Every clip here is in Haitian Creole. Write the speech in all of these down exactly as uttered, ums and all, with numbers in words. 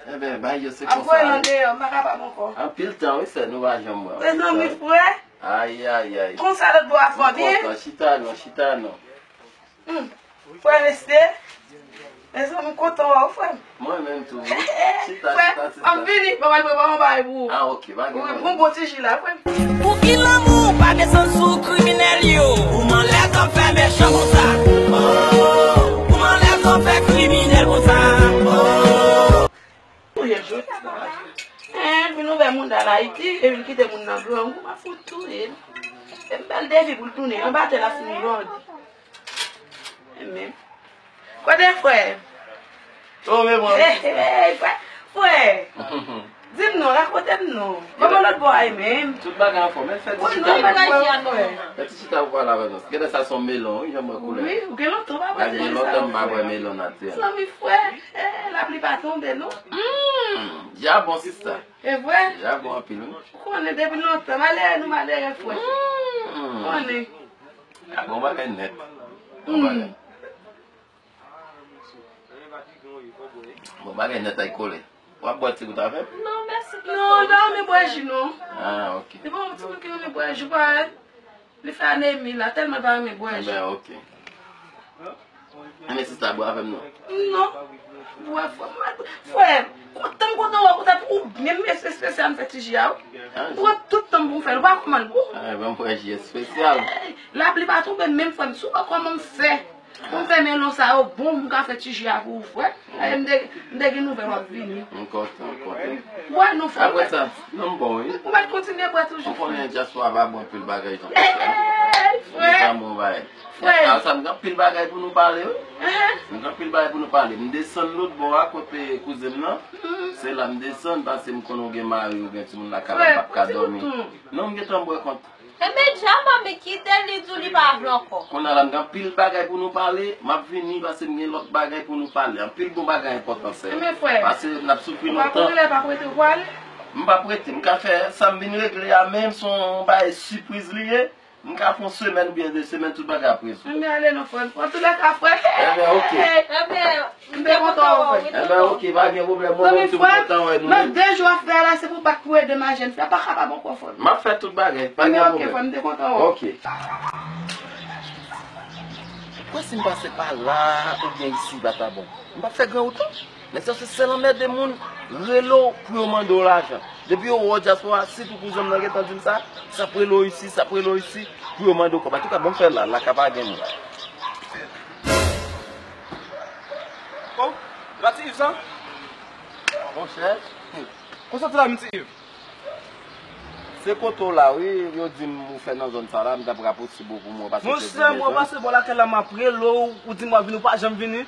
Enben, bay yo se konsa. Ap voye l andeyò, m pa kapab ankò. Anpil tan, wi, sè, nou pa janm wè. Mezanmi, frè. Ay, ay, ay. Konsa lòt bò a fò byen. M kontan. Chita non, chita non. Hmm. Frè Neste, mezanmi, m kontan wè w, frè m. Mwen menm tou, wi. Chita, chita, chita. Frè, m ap vini, m ap al prepare yon bagay pou ou. Ah, ok, pa gen pwoblèm. Wi, bon, bon ti ji la, frè m. Pouki lanmou pa desann sou kriminèl yo? Kouman lèzòm fè mechan konsa? Oh, kouman lèzòm fè kriminèl konsa? Oh. Touye l jodi sa. Eh, vin ouvè mouda l Ayiti, e vin kite moun nan grangou, m ap fout touye l. E m ba l defi pou l tounen, anba tè l ap fin grandi. E menm. Kote frè? Oh, men mwen. Hey, hey, frè. Frè. Di m non, rakonte m non. Kòman lòt bò a ye menm? Tout bagay anfòm, men fè ti chita. Wi, non, bagay frè. Fè ti chita pou pale avè nou. Gade sa, se yon melon, wi, jan m wè koulè. Wi, ou gen lontan pa wè ti sa. Gen lontan m pa wè melon nan tè. Zanmi frè, eh, lapli pa tonbe non. Hmm, ja bon sista. E vre? Ja bon anpil, wi. Ou konnen depi lontan, malere nou malere frè. Hmm. Konnen. A bon bagay nèt. Bon bagay. Hmm. Bon bagay nèt ay kole. W ap bwè ti gout avè m? Non, mèsi. Non, li pa renmen bwè ji non. Ah, ok. Li pa yon timoun ki renmen bwè ji, bwè. Li fè anemi la, tèlman li pa renmen bwè ji. Enben, ok. Enben, sista, bwè avè m non. Non. Bwè, frè, frè, kontan m kontan wè w, kontan pou ou, menm espesyal m fè ti ji a, wi. Ou pran tout tan pou w fè l, ou pa kòmann pou. Ah, ban m bwè ji espesyal. Lapli pa tonbe, menm frè m, si w pa kòman m fè. Pou m fè melon sa yo bon, m ka fè ti ji a pou ou, frè. Aye, m te, m te gen nouvèl w ap vini. M kontan, m kontan. Bwè non, frè. Apre sa, non, m bon, wi. Ou mèt kontinye bwè toujou, frè. Ou konnen dyaspora pa bon anpil bagay jan konsa. Hey, frè. Frè. Apre sa, m gen anpil bagay pou nou pale, wi. M gen anpil bagay pou nou pale. M desann lòt bò a kote kouzen m nan. Se la m desann, paske m konnen ou gen mari, ou gen timoun lakay la, m p ap ka dòmi. Non, m gentan bwè kont. Enben, dja manmi kite l, li di w li pa vle ankò. Kounye a la, m gen anpil bagay pou nou pale. M ap vini, paske m gen lòt bagay pou nou pale. Anpil bon bagay enpòtan, sè. Enben, frè. Paske n ap soufri lontan. Ou pa konnen lè pa prete ou pwale? M p ap rete. M ka fè sa m vin regle a, men se yon bagay sipriz li ye. M ka fè yon semèn oubyen de semèn, tout bagay ap rezoud. Enben, ale non, frè m. Antouka, frè. Enben, ok. Enben, M te kontan wè w, frè. Enben, ok, pa gen pwoblèm, mwen menm tou m kontan wè nou. Nan de jou ap fè a la, se pou bat pou ede majèn frè, pa kapab ankò, frè. M ap fè tout bagay, pa gen pwoblèm. Enben, ok, frè, m te kontan wè w. Ok. Kwè si m pase pa la, oubyen isi, pa ta bon. M p ap fè gran wout non. Men sa se sèl anmède moun, rele w pou yo mande w lajan. Depi yo wè w dyaspora, sitou kouzen m nan gentan di m sa, sa ap rele w isi, sa ap rele w isi, pou yo mande w kòb. Antouka, bon fè la, la ka pa gen moun. Oh, la ti Iv sa? Monchè. Konsa ti la, ti Iv? Se kote w la, wi, yo di m ou fè nan zòn sa la, m t ap raposib ou pou mwen pase. Monchè, mwen pase bò lakay la, m ap rele w, ou di m w ap vini, ou pa janm vini.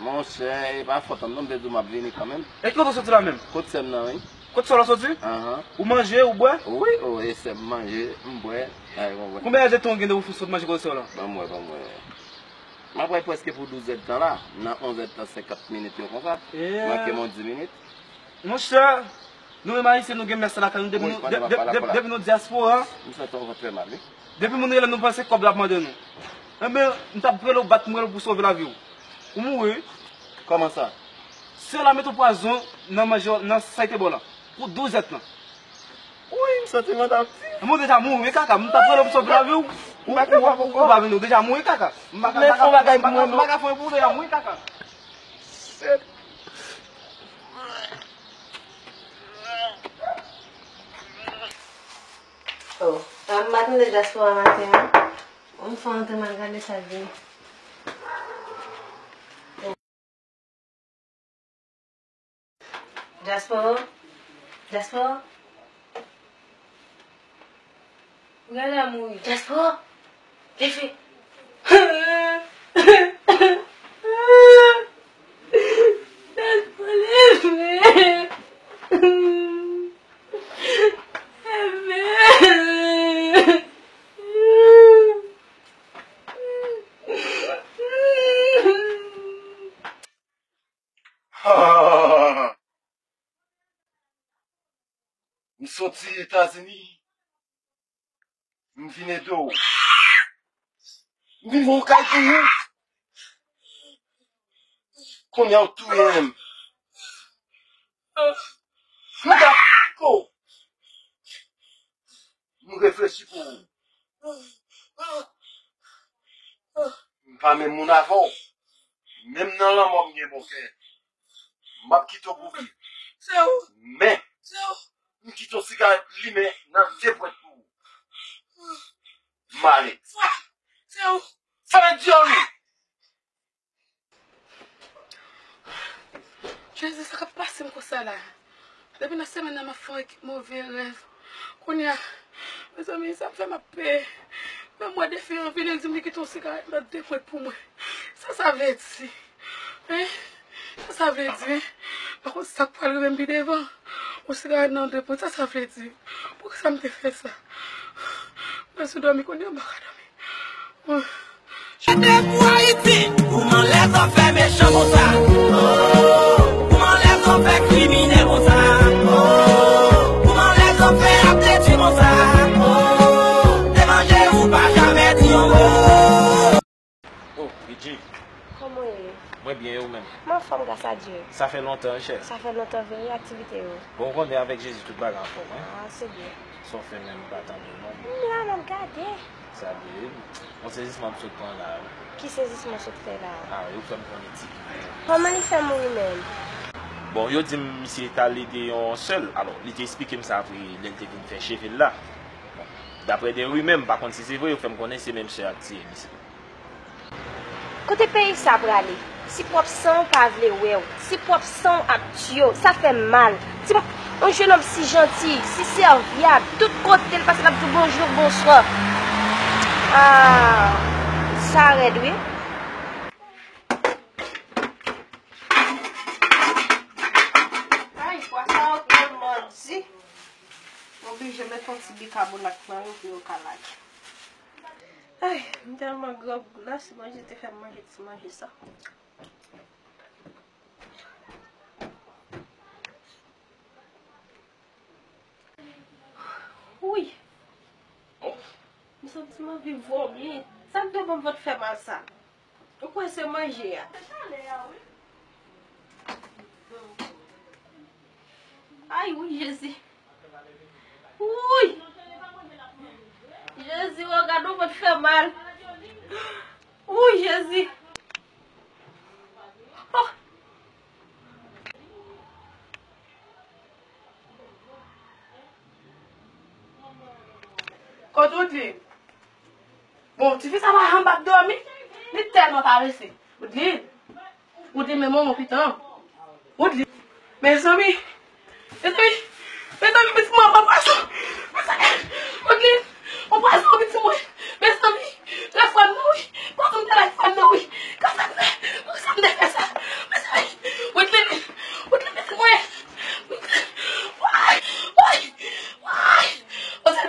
Monchè, e pa fòt an m non, m te di w m ap vini kanmenm. E ki kote w soti la menm? Kot sè m nan, wi. Kot sè w la soti? Ahan. Ou manje, ou bwè? Wi, o, e sè m manje, m bwè. Ay, bon, bon. Konbyen èdtan w gen depi w sot manje kote sè w la? Ban m wè, ban m wè. M ap wè prèske pou douz èdtan la. M nan onz èdtan senkant minit yo konsa. Manke m yon dis minit. Monchè, nou menm Ayisyen, nou gen mès lakay nou. Depi nou, de-, de-, de-, depi nou dyaspora. M santi yon vant fè mal, wi. Depi moun rele nou, panse kòb l ap mande nou. Enben, m t ap rele w, bat pou m rele w pou sove lavi w. Ou mouri. Kòman sa? Sè w la mete w pwazon nan manje w, nan sa l te ba w la. Pou douz èdtan. Wi, m santi vant ap di. Mwen deja mouri, wi, kaka. M t ap rele w pou sove lavi w. Ou, ou, ou, ou pa vini, ou deja mouri, kaka. M pa ka, m pa ka fè yon bagay pou mwen, non. M pa ka fè yon pou ou, deja mouri, kaka. Shit. Oh, ah, m pa tande dyaspora maten an. Yon fwa antre m al gade sa k vini. Dyaspora, dyaspora. Ou genlè mouri. Dyaspora, leve. Dyaspora, leve. Leve. M soti Etazini, m vin ede w. M vin fè yon kay pou ou. Kounye a w touye m. Mèsi pou ou. M pa menm moun avè w. Menm nan lanmò m gen bon kè. M ap kite w pou viv. Se ou. Men, se ou. M kite yon sigarèt limen nan de pwent pou ou. M ale. Fwa, se ou. Fè dyòl ou. Jezi, sa k ap pase m konsa la? Depi nan semèn nan, m ap fè yon ekip move rèv. Kounye a, mezanmi, sa m fè m ap peye. Menm mwen defi an vini, l di m li kite yon sigarèt nan de pwent pou mwen. Sa sa vle di? Hein? Sa sa vle di, hein? M pa konn sa k pral rive m pi devan. Yon sigarèt nan de pwent, sa sa vle di? Poukisa m te fè sa? Mwen sou dòmi, kounye a m pa ka dòmi. Mete pou Ayiti, kouman lèzòm fè mechan konsa? Oh, kouman lèzòm fè kriminèl konsa? Oh, kouman lèzòm fè ap detwi konsa? Oh, te manje ou pa jamè di yon mo. Oh, Bidji. Kòman w ye? Mwen byen, e ou menm? M anfòm, gras a Dye. Sa fè lontan, wi, chè. Sa fè lontan vre, e aktivite yo? Bon, ou konnen avèk Jezi tout bagay anfòm, wi. Ah, se byen. Sa w fè menm, m pa tande w non. M la, m ap gade. Sa byen. Yon sezisman m sot pran la, wi. Ki sezisman w sot fè la? Ah, yo fè m konnen ti. Kòman li fè mouri menm? Bon, yo di m misye t al ede yon sè l. Alò, li te esplike m sa apre lè l te vin fè cheve l la. Bon, daprè de rimè, m pa konn si se vre, yo fè m konnen se menm sè a k tiye misye. Kote peyi sa prale? Si pwòp san w pa vle wè w, si pwòp san w ap tiye w, sa fè m mal. Ti m-, yon jenòm si janti, si sèvyab, tout kote l pase l ap di w bonjou, bonswa. Ah, sa rèd wi. Ay, pwa sa yo tèlman di. M oblije met yon ti bikabonat nan yo pou yo ka lage. Ay, m tèlman grangou la, si manje te fè m manje ti manje sa. Wi. M santi m anvi vomi. Sa k devan m vant fè mal sa? Ou kwè se manje a? Ay, wi, Jezi. Wouy! Jezi, o, gad yon vant fè mal. Wouy, Jezi. Oh! Kot Woodline? Bon, tifi sa pa janm p ap dòmi. Li tèlman parese. Woodline. Woodline, men manman pitan. Woodline. Mezanmi. Mezanmi. Mezanmi, pitit mwen, pran pwason. Mezanmi. Woodline. Pran pwason, pitit mwen. Mezanmi. Telefòn nan, wi. Pwason m te bay fanm nan, wi. Kòman sa m fè? Poukisa m te fè sa? Mezanmi. Woodline. Woodline, pitit mwen. Woodline. Woy. Woy. Woy. Woy. Woy.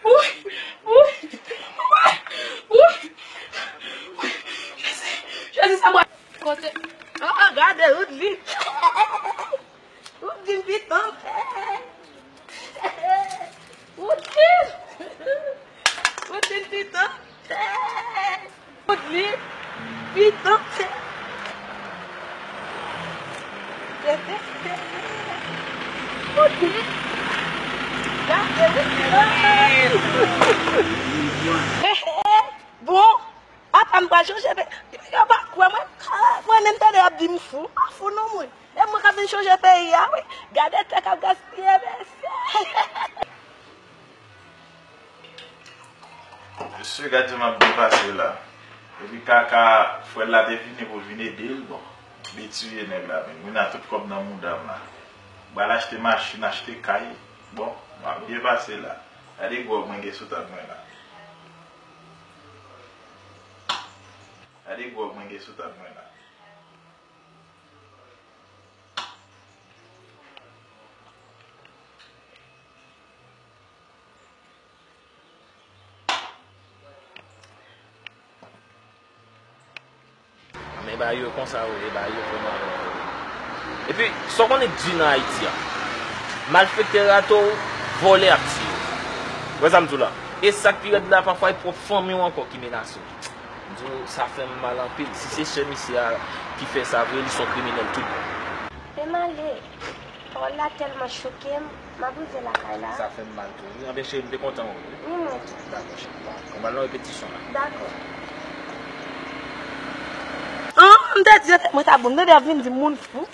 Woy. Woy. Woy. Jezi, Jezi, sa mwen. Kote? Ah, ah, gade, Woodline. Woodline pitan. Woodline. Woodline pitan. Woodline pitan. Woodline. Gade Woodline. Bon. Apa m pral chanje pe-, yo pa kwè mwen. Ah, mwen menm tande y ap di m fou. M pa fou non mwen. E mwen k ap vin chanje peyi a, wi. Gade tè k ap gaspiye, mesye. Mesye, gade jan m ap byen pase la. Epi kaka, frè l la te vini pou l vin ede l, bon. Li tiye nèg la, men. Mwen a tout kòb nan mouda m la. M pral achte machin, achte kay. Bon, m ap byen pase la. Gade gwòg mwen gen sou tab mwen la. Gade gwòg mwen gen sou tab mwen la. Men bagay yo konsa yo ye, bagay yo vrèman rèd. Epi, sa w konnen k di nan Ayiti a? Malfektè rate w, vòlè ap tiye w. Ou wè sa m di w la? E sa k pi rèd la, pafwa e pwòp fanmi w ankò ki menase w. M di w, sa fè m mal anpil. Si se sè misye a ki fè sa vre, li se yon kriminèl tout bon. Men m ale. Pawòl la tèlman choke m, m ap rive lakay la. Sa fè m mal tou. Wi, anben cheri, m te kontan wè w. Wi, mwen tou. Dakò, cheri. Bon, m al nan repetisyon la. Dakò. An, m te di yo, mwen ta bon. M tande ap vin di moun fou.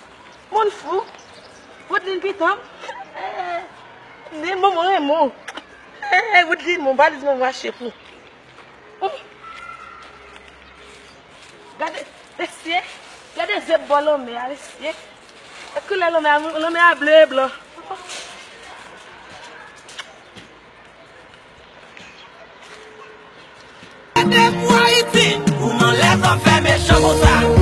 Moun fou. Woodline pitan m. Di m bon, mwen renmen w. Woodline, bon, valiz mwen mwen achte pou. Gade, mesye, gade zye bò lanmè a, mesye. E koulè lanmè a, lanmè a ble e blan. Gade pou Ayiti, kouman lèzòm fè mechan konsa.